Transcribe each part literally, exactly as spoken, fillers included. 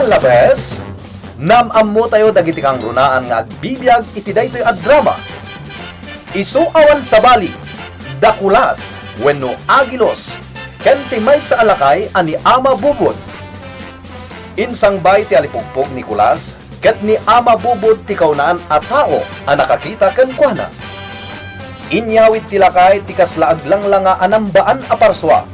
Labes, naam-ammotayo dagiti kangrunaan nga agbibiag iti daytoy a drama. Isu awan sabali, da Kulas wenno Agilos, ken ti maysa a lakay a ni Ama Bubod. Insangbay ti alipugpog ni Kulas ket ni Ama Bubod ti kaunaan a tao a nakakita kenkuana. Inyawid ti lakay ti kasla aglanglanga a nambaan a parsua,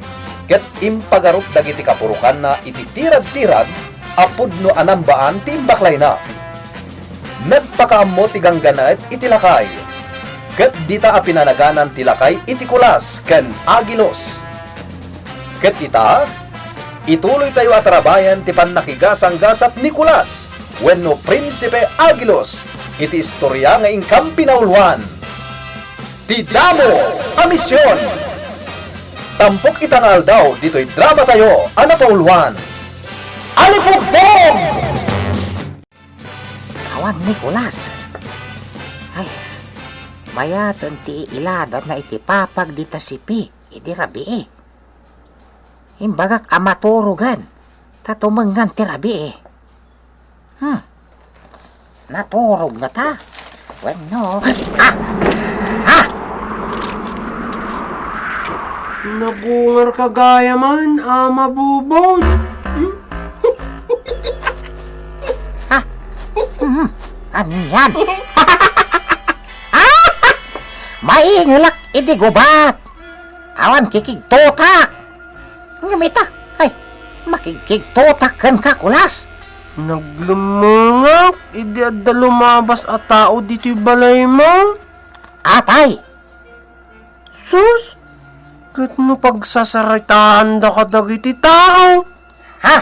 ket impagarup dagiti kapurokanna iti tirad-tirad a pudno a nambaan ti imbaklayna. Nagpakaammo ti ganggannaet iti lakay, ket dita a pinanaganan ti lakay iti Kulas ken Agilos. Ket ita, ituloytayo a tarabayan ti pannakigasanggasat ni Kulas wenno Prinsipe Agilos iti istoria nga inkam pinauluan. Ti Damo a Mision. Tampok ita nga aldaw ditoy dramatayo a napauluan, Alipugbog! Awan ni Kulas. Ay, bayaten ti iladanna iti papag dita sipi idi rabii. Imbagak a maturogan, ta tumengngan ti rabii. Hmm. Naturog ngata? Wenno, ah! Ah! Nagungarka gayam, Ama Bubod. Hmm? Ah! Hmm. Anian? Ah! Maingelak idi gubat. Awan kikigtotak. Ngem ita, ay, makigkigtotak kenka, Kulas. Naglemmengak idi adda lumabas a tao ditoy balaymo. Apay? Sus, ket no pagsasaritaanda kadagiti tao. Ha?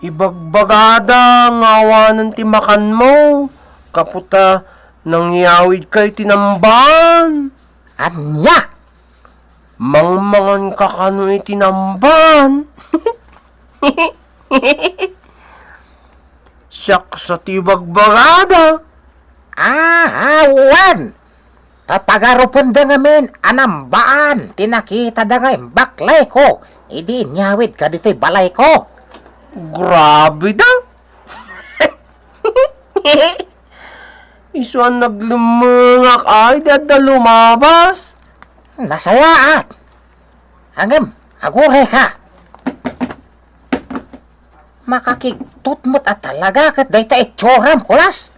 Ibagbagada nga awanen ti makanmo, gapu ta nangyawidka iti nambaan. Ania? Mangmanganka kano iti nambaan? Siak sa ti ibagbagada. Ah, awan! Ta pagarupenda ngamin a nambaan ti nakitada nga imbaklayko idi inyawidka ditoy balayko. Grabe da! Isu a naglemmengak ay di adda lumabas. Nasayaat. Ngem, agurayka. Makakigtot met a talaga ket dayta itsuram, Kulas.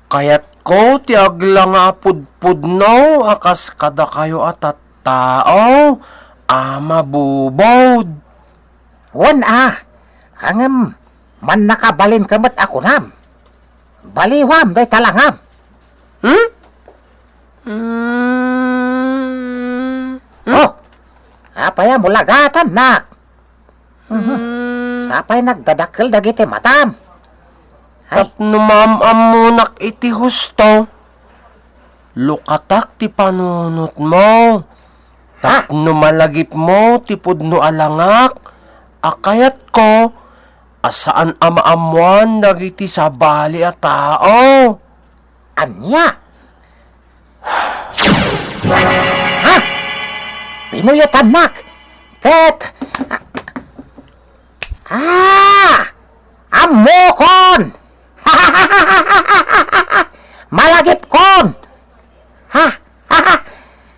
Kayatko ti aglanga a pudpudno a kas kadakayo a tattao a mabubod. Wen a, ngem mannakabalinka met a kunam. Baliwam dayta langam. Hmm? Hmm? Oh, apay a mulagatannak? Hmm. Sapay nagdadakkel dagiti matam. Ay. Tapno maam-ammonak iti husto, lukatak ti panunotmo. Ha? Tapno malagipmo ti pudno a langak a kayatko a saan a maammoan dagiti sabali a tao. Ania? Ha? Pinuyotannak ket, ah! Ammokon! Malagipkon! Ha?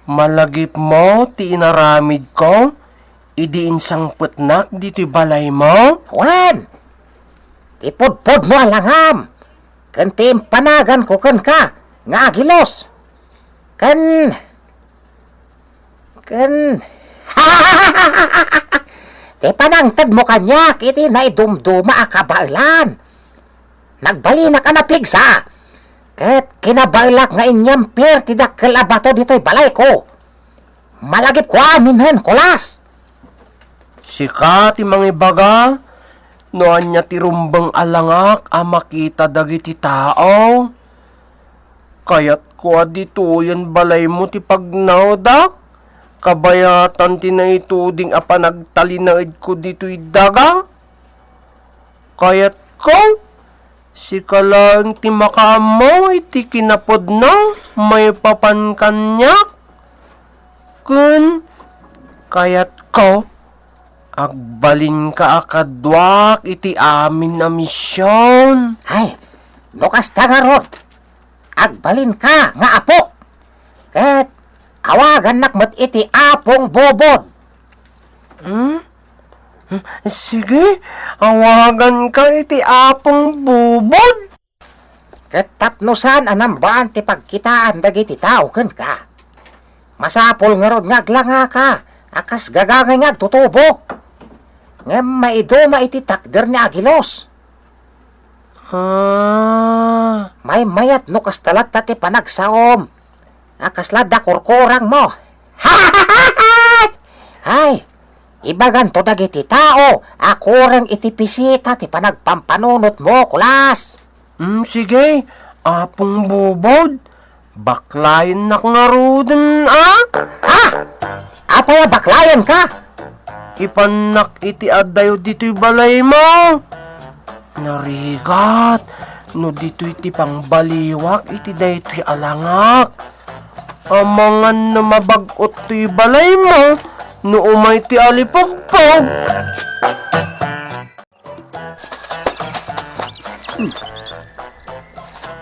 Malagipmo ti inaramidko idi insangpetnak ditoy balaymo? Wen, ti pudpudno a langam ken ti impanaganko kenka nga agilos. Ken, ken, ti panangtedmo kaniak iti naidumduma a kabaelan. Nagbalinak a napigsa, ket kinabaelak nga inyampir ti dakkel a bato ditoy balayko. Malagipko amin, Kulas. Sika ti mangibaga no ania ti rumbeng a langak a makita dagiti tao. Kayatko a ditoyen balaymo ti pagnawdak. Kabayatan ti naituding a panagtalinaedko ditoy daga. Kayatko, sika laeng ti makaammo iti kinapudno maipapan kaniak. Ken kayatko, Agbalinka a kaduak iti amin a mision. Ay, no kasta ngarud, agbalinka nga apok. Ket awagannak met iti Apong Bubod. Hmm? Sige, awaganka iti Apong Bubod. Ket tapno saan a nambaan ti pagkitaan dagiti tao kenka, masapul ngarud nga aglangaka a kas gagangay nga agtutubo. Ngem maiduma iti takder ni Agilos. Ah. Maymayat no kasta latta ti panagsaom a kasla da kurkurangmo. Ay, ibaganto dagiti tao a kurang iti pisita ti panagpampanunotmo, Kulas. Mm, sige, Apong Bubod. Baklayennak ngaruden, a? Ha? Apay a baklayenka? Ipannak iti adayo ditoy balaymo. Narigat, no ditoy ti pangbaliwak iti daytoy a langak. Amangan no mabag-ot toy balaymo, no umay ti alipugpog. Hmm.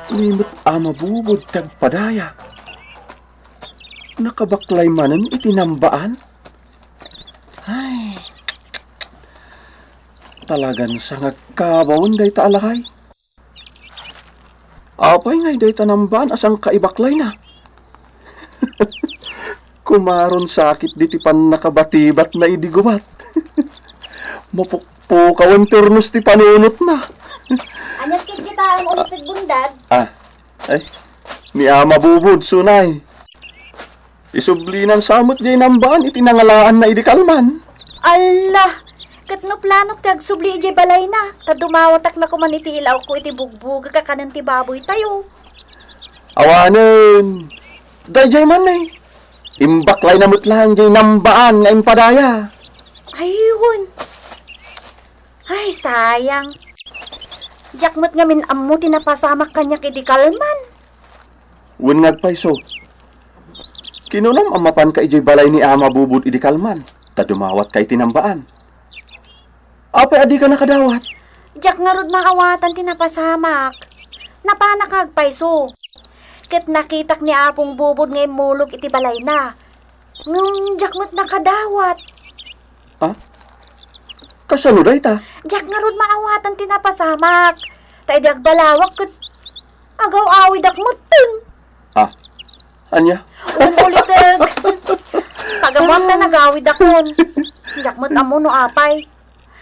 Ni met Ama Bubod ti agpadaya. Nakabaklay manen iti nambaan? Ay. Talagan sangagkabawen dayta a lakay. Apay ngay dayta nambaan a sangkaibaklayna? Kumaron sakit diti pannakabatibatna idi gubat. Mapukpukawen turnos ti panunotna. Aniat ket kitaem ulit ti bundad? Ah, ay, ni Ama Bubod, Sunay. Isublinan sa met jay nambaan iti nangalaanna idi kalman. Alla! Ket no planok ti agsubli idiay balayna, ta dumawatak na koman iti ilawko iti bugbugek a kanen ti baboytayo. Awanen, daydiay man, eh. Imbaklayna met laeng jay nambaan nga impadaya. Ay, wen. Ay, sayang. Diak met ngamin ammo ti napasamak kaniak idi kalman. Wen nga agpayso. Kinunam a mapanka idiay balay ni Ama Bubod idi kalman, ta dumawatka iti nambaan. Apay a dika nakadawat? Diak ngarud maawatan ti napasamak. Napanak nga agpayso. Ket nakitak ni Apong Bubod nga immulog iti balayna. Ngem diak met nakadawat. Ha? Kasano dayta? Diak ngarud maawatan ti napasamak. Ta idi agbalawak ket agaw-awidak metten. Ah, ania? Wen, ulitek. Pagamuan ta nagawidakon. Diak met ammo no apay.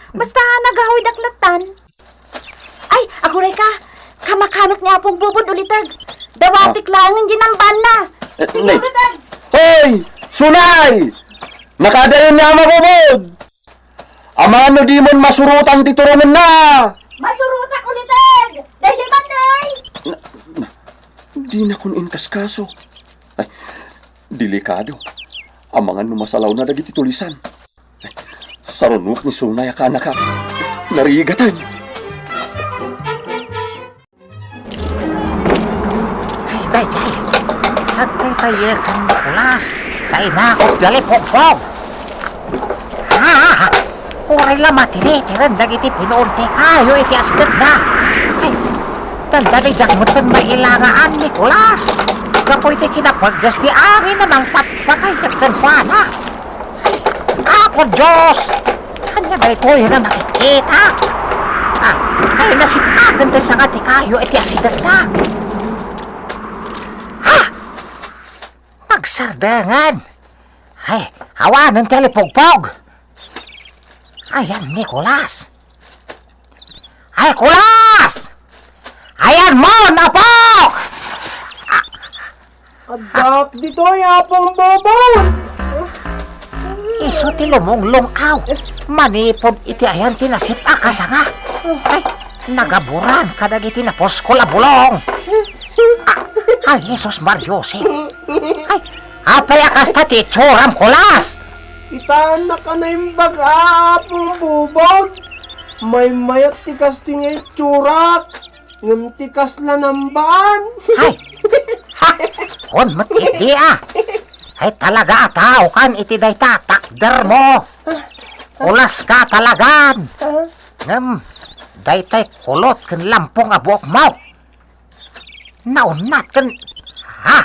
Basta nagawidak lattan. Ay, aguray ka. Kamakanak ni Apong Bubod, ulitek. Dawatek Ah. laengen di nambanna. Eh, Sige, nay. Ulitek. Hoy! Sunay! Nakadayon ni Ama Bubod! Amangan no dimon masurotan ti turongenna! Masurotak, ulitek! Daydiay man, nay! Na, na, dinakon inkaskaso. Ay, delikado. Amangan no masalawna dagiti tulisan. Sarunuak ni Sunay a kaanakak. Narigaten. Ay, daydiay. Agtaytayek ni Nicolas. Ta inakop ti alipugpog. Ha? Uray la matiritiren dagiti pinuon ti kayo iti asidegna. Ay, dandani diak metten mailangaan, Nicolas. Gapu iti kinapaggas ti angin a mangpatpatay kenkuana. Ay, Apo Dios! Ania daytoy a makikita? Ah, ay, nasip-aken ti sanga ti kayo iti asidegna. Ha? Nagsardengen. Ay, awanen ti alipugpog. Ayan, Nicolas. Ay, Kulas! Ayan mon, apok! Addak ditoy, Apong Bobot! Isu ti lumunglong-aw. Manipud iti ayan ti nasip a kasanga. Ay, nagaburan kadagiti napuskol a bulong. Ah, ay, Jesus Mario Joseph. Ay, apay a kasta ti itsuram, Kulas? Kitaennak a naimbag, Apong Bobot. Maymayat ti kastoy nga itsurak. Ngem ti kasla nambaan. Ay! Ha! Kun met iti a! Ay, talaga a tao kan iti dayta takder mo! Kulas ka talagan. Ah? Ngem, daytay kulot ken lampong a buokmo. Naunnat ken, ha? Ah?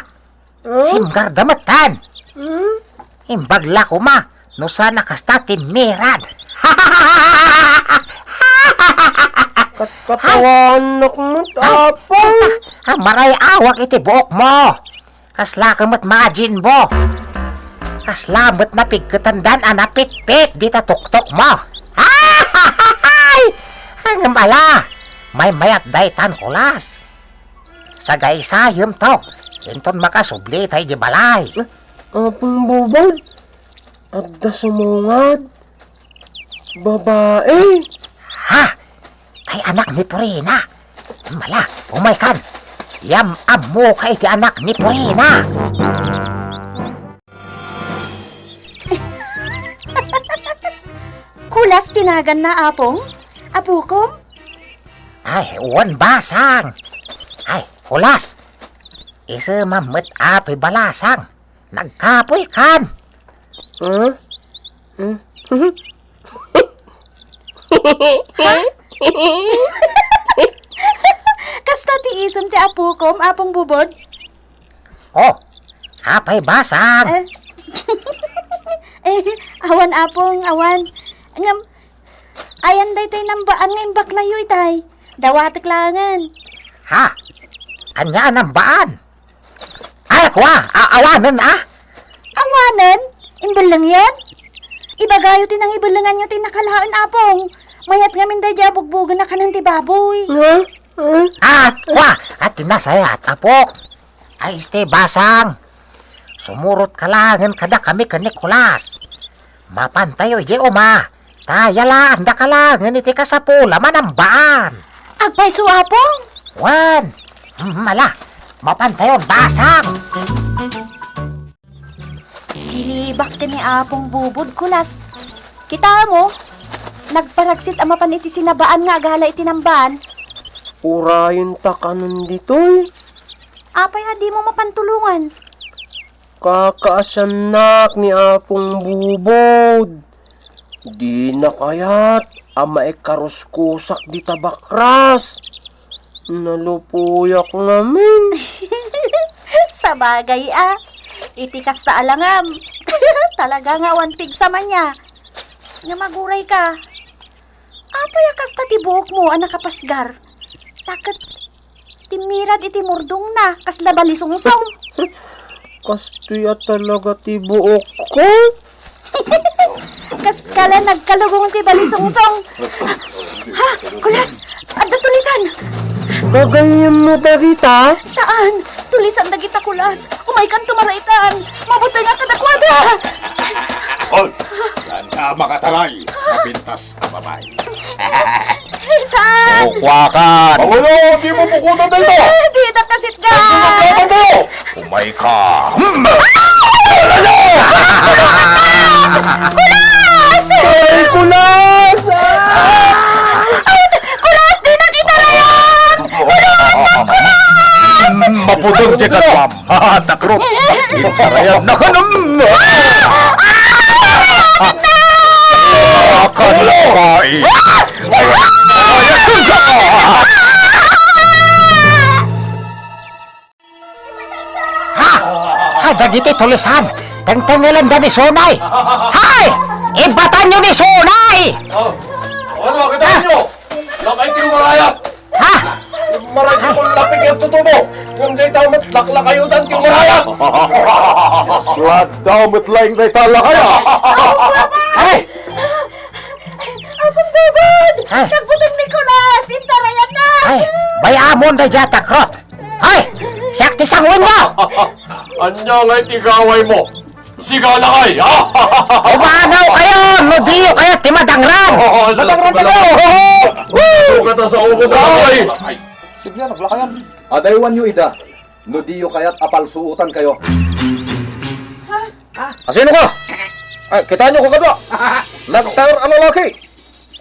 Simgarda metten. Hmm? Imbag la koma, no saan a kasta ti mirad. Kat-, katawanak met, Apong. Ah, maray-awak iti buokmo. Kasla ka met majinbo. Kasla met napigketandan a napitpit dita tuktokmo. Ay! Ngem ala, maymayat daytan, Kulas. Sagaysayemto, inton makasubli ta idiay balay. Apong Bubod, adda sumungad. Babae. Ha? Kay anak ni Purina. Mala, umaykan. Yam-ammoka iti anak ni Purina. Kulas ti naganna, Apong? Apukom? Ay, wen, Basang. Ay, Kulas. Isu mammet atoy balasang. Nagkapoykan. Huh? Hmm? Kasta ti isum ti apukom, Apong Bubod? Oh, apay Basang? Eh, eh, awan, Apong, awan. Ngem, ayan daytoy nambaan nga imbaklayo itay. Dawatek laengen. Ha? Ania a nambaan? Ay, kua, a-, awanen, a? Awanen? Imbellengyen? Ibagayo ti nangibellenganyo ti nakalaen, Apong. Mayat ngamin daydiay a bugbogen a kanen ti baboy. Ha? Ha? Ah, kua, at tinasayat, Apo. Ay, este, Basang. Sumurotka laengen kadakami ken ni Kulas. Mapantayo idiay uma, ta yalaandaka laengen iti kasapulam a nambaan. Agpayso, Apong? Wen. Mm, ala, mapantayon, Basang. Nilibak ken ni Apong Bubod, Kulas. Kitaem, nagparagsit a mapan iti sinabaan nga agala iti nambaan. Urayenta kanon ditoy. Apay a dimo mapan tulongan? Kakaasiannak ni Apong Bubod. Dina kayat a maikaruskusak dita bakras. Nalupoyak ngamin. Sabagay a, iti kasta a langam. Talaga nga awan pigsa man ya. Nga magurayka. Apay a kasta ti buokmo a nakapasgar? Sa ket ti mirad iti murdongna, kasla balisungsong. Kastoy a talaga ti buokko. Kaskala nagkalugong ti balisungsong. Ha? Kulas! Adda tulisan! Gagayyemmo dagita? Saan? Tulisan dagita, Kulas. Umaykan tumaraitan. Mabutengak kadakuada. Ol! Saan ka makataray? Mapintas a babae. Saan? Kukuakan. Pangulo, di mo pukutan na ito! Di na kasitgan! Nagpapatay kayo! Umayka! Kulas! Ay, Kulas! Ay, Kulas, di na kita rayon! Tulungan na, Kulas! Maputol siya ka, ma'am. Takrot. Intarayan na ka, ma'am. Akal babae. Ha? Ha, dagiti tulisan. Tengtengelenda ni Sunay. Hay! Ibatanyo ni Sunay! Oh, ano, kita ninyo? Lakay ti umarayat! Ha? Maray ti kullapik yung tutubo. Yung dayta met laklakayodan ti umarayat! Sladda met laeng dayta lakaya! Ay! Apong Bubod! Ay! Nagbuteng ni Kulas! Intarayan na! Ay! Bay-amon daydiay a takrot! Ay! Siak ti sanguenyo! Ania nga iti gaway mo? Sigalakay! Umanaw kayo! No diyo kayat ti madangran! Madangran kayo! Madangran kayo! Woo! Kata sa ulo sa lakay! Sige, naglakayan. Adaywanyo ida. No diyo kayat a palsuotan kayo. Asino ka? Ay, kita nyo kakadwa. Nagtaer a lalaki.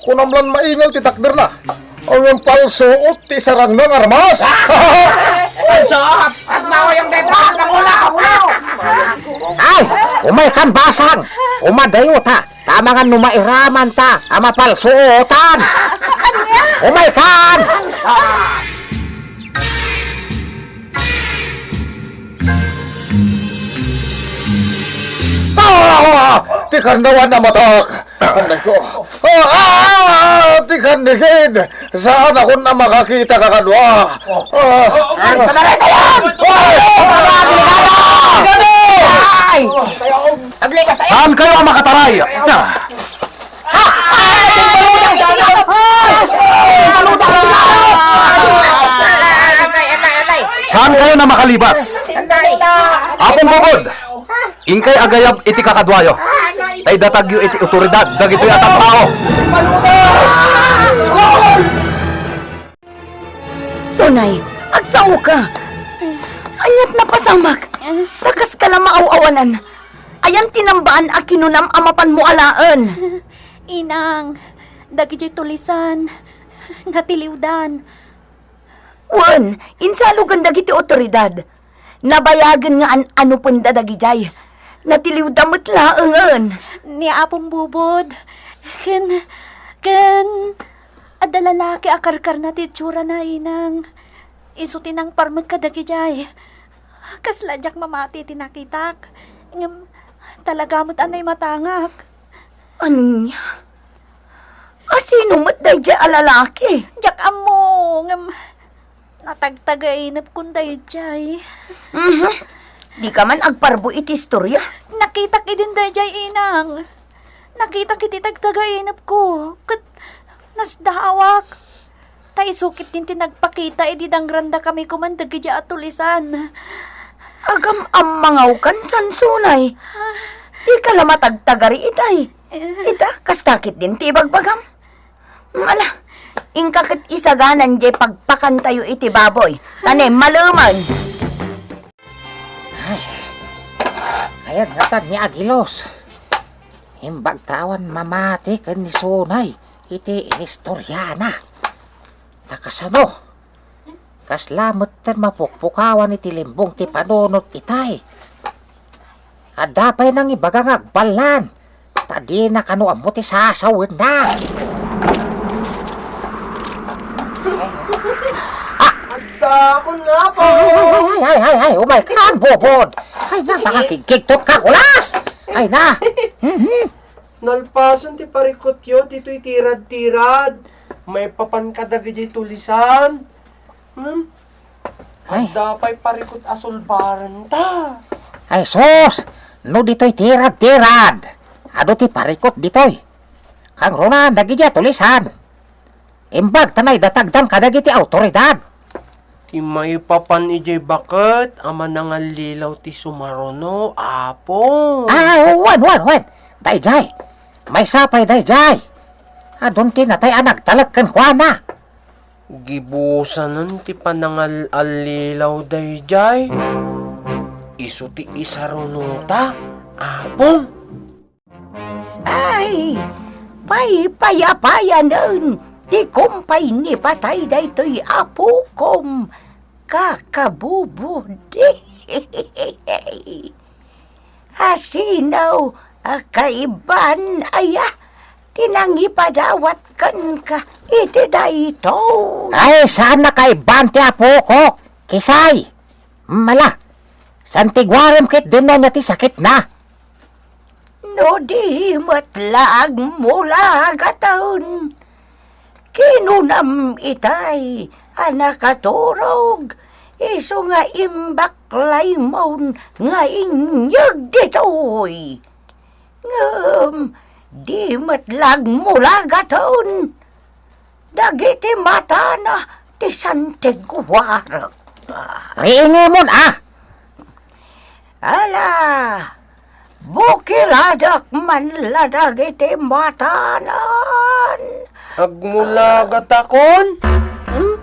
Kunam lan maingal ti takderna. Awan palsuot ti sarangna nga armas. Palsuot! At mawayang deta, sa mula, ulo! Ha? Ay, umaykan, basang! Umadayota, ta amangan no mairamanta a mapalsuotan! Umaykan! Ah! Ti karnawan a matak! Anay ko! Ah! Ah! Ti karnigid! Saanakon a makakita kakadua! Ah! Ay! Ay! Aglikas tayo! Saan kayo a makataray? Ah! Saan kayo na makalibas? Apong Bubod, inkay agayab iti kakaduayo. Tay datagyo iti otoridad dagitoy a tattao. Sunay, agsaoka. Aniat napasamak. Takas ka la maaw-awanan. Ayan tinambaan a kinunam a mapanmo alaen. Inang, dagidiay tulisan, natiliwdan. Wen, insalugen dagiti otoridad. Nabayagen nga an-anupenda dagidiay. Natiliwda met laengen. Ni Apong Bubod, ken, ken, adda lalaki a karkarna ti itsurana, Inang. Isu ti nangparmek kadagidiay. Kasla diak mamati ti nakitak. Ngem talaga met a naimatangak. Ania? Asino met daydiay a lalaki? Diak ammo, ngem natagtagainepkon daydiay. Mhm. Dika man agparbo iti istoria. Nakitak idin daydiay, Inang. Nakitak iti tagtagainepko, ket nasdaawak. Ta isu ketdin ti nagpakita idi dangrandakami koman dagiti a tulisan. Agam-ammangawkan, Sunay. Dika la matagtagari itay. Eh. Ita, kasta ketdin ti ibagbagam. Ala, inka ket isaganan diay pagpakantayo iti baboy. Ta ne, malemen. Ay, ayan ngatan ni Agilos. Imbag ta awan mamati ken ni Sunay iti inistoriana. Ta kasano? Kasla metten mapukpukawan iti limbong ti panunot itay. Adda pay nangibaga nga agballan, ta dina kano ammo ti sasawenna. Ah! Adda, kunna po. Ay, ay, ay, ay, ay, umaykan, Bubod. Ay na, makakigkigtot ka, kulas. Ay na. Mhm. Nalpasen ti parikutyo ditoy tirad-tirad. Maipapan kadagiti tulisan. Hmm? Ay. Adda pay parikut a sulbarenta. Ay, sus! No ditoy tirad-tirad, adu ti parikut ditoy. Kangruna, dagiti a tulisan. Imbag ta naidatagdan kadagiti awtoridad. Ti maipapan idiay baket a manangallilaw ti sumaruno, Apo. Ah, wen, wen, wen. Daydiay. Maysa pay daydiay. Adun ti natay a nagtalek kenkuana. Gibusanen ti panangal-allilaw daydiay. Isu ti isarunota, Apong. Ay, paypayapayanen ti kumpay ni patay daytoy apokom, kakabubod. Asino a kaiban aya ti nangipadawat kenka iti daytoy? Ay, saan a kaiban ti apokok, Kisay. Mala, saan ti guarem ket dinno nia ti sakitna? No di met la agmulagaten, kinunam itay a nakaturog, isu nga imbaklaymo nga inyeg ditoy. Ngem di met la agmulagaten dagiti matana ti santiguarek. Riingimon a! Ala, bukiladak man la dagiti matanan. Agmulagatakon? Hmm?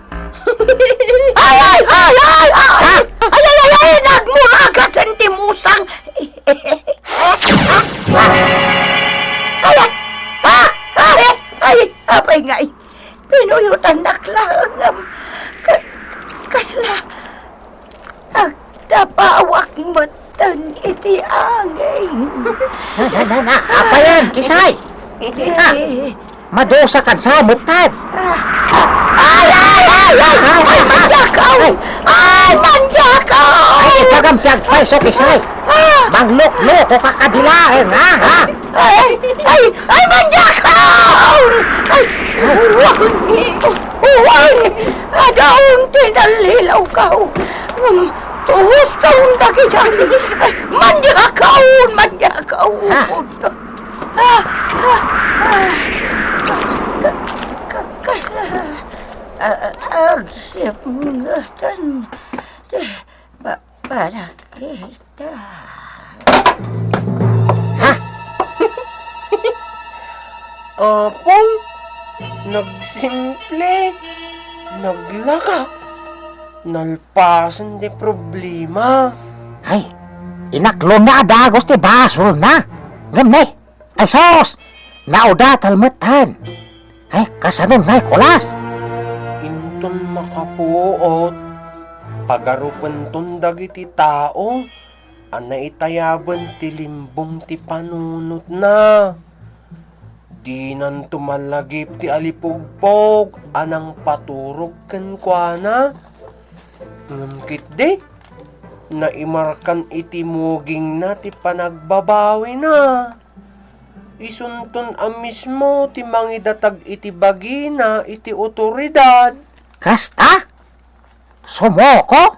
Ay, ay, ay, ay, ay! Ay, ay, ay, ay! Nagmulagaten ti musang! Ay, ay! Ah! Ay, ay! Ay, apay ngay, pinuyotannak laeng ngem ka-, kasla agtapawak metten iti angin. Na, na, na, na. Apayen, Kisay? Ah, madusa kan sa metten. Ay, ay, ay, ay, ay, manjakaw! Ay, manjakaw! Ay, ibagam ti agpayso, Kisay. Ah! Manglukloko ka kadi laeng, ha? Ha? Ay, ay, ay, manjakaw! Ay, uwan! Uwan! Adaon ti nallilawkaw. Um, Husto dagita. Ay, manjakaw! Manjakaw! Ha? Ah, ah, ah. Ka-, ka-, ka-, ah, ah, agsipngetan ti pa-, panagkita. Ha? Apong, nagsimple, naglaka, nalpasen ti problema. Ay, inaklonna a dagus ti basolna. Ngem ne, ay sus, naudatal metten. Ay, kasanon ngay, Kulas? Inton makapuot, pagarupenton dagiti tao a naitayaben ti limbong ti panunotna. Dinanto malagip ti alipugpog a nangpaturog kenkuana. Ngem ketdi, naimarkan iti mugingna ti panagbabawina. Isunton a mismo ti mangidatag iti bagina iti otoridad. Kasta? Sumoko?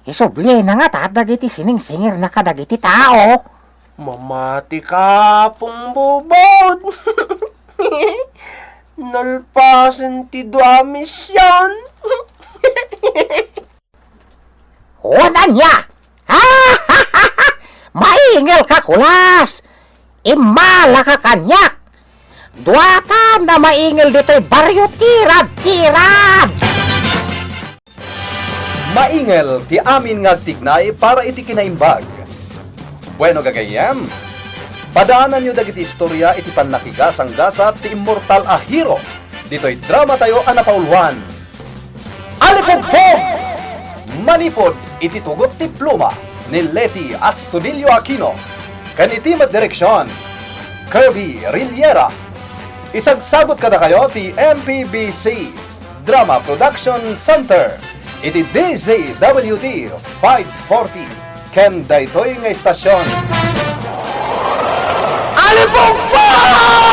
Isublina ngata dagiti siningsingirna kadagiti tao. Mamati ka, Apong Bubod. Nalpasen ti dua a mision. Wen ania? Maingel ka, Kulas! Immala ka kaniak! Duatan a maingel ditoy barrio, tirad, tirad! Maingel ti amin nga agtignay para iti kinaimbag. Bueno, gagayyem, padaananyo dagiti istoria iti pannakigasanggasat ti immortal a hero ditoy dramatayo a napauluan, Alipugpog! Manipud iti tugot ti pluma ni Leti Astudillo Aquino ken iti met direksion, Kirby Riliera. Isagsagut kadakayo ti M P B C Drama Production Center iti D Z W T five forty ken daytoy nga istasion. Alipugpog!